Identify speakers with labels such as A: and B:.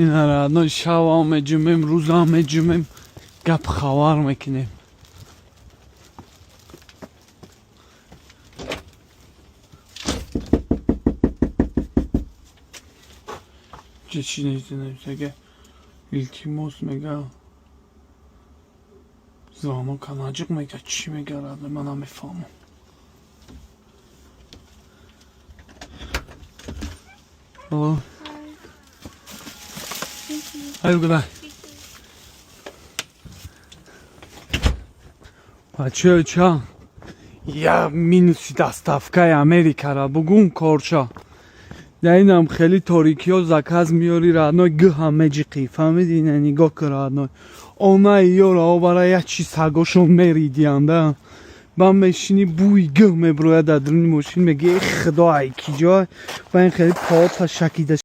A: Ина, родной, шавам меҷумем, рӯзам меҷумем, гап хабар мекунем. Чӣ нависага? Илтимос, мега, звонок наҷиқ, мега, чӣ мега, родной, ман намефаҳмам. Hello.
B: Thank you.
A: Have a good night. Бачаё, ча я минуси доставкаи Америкара бугум, корча. Дар инам хеле торикиҳо заказ меёри, родной, гӯҳам меҷиқӣ, фаҳмиди? Ина нигоҳ кун, родной, онаи ёро овара, як чи сагошон меридианда, ба мешини, бӯи гӯҳ мебирояд дар дуруни мошин, мегӯи: «Э, худо, ай ки ҷой?» Ба ин хеле пота шакида.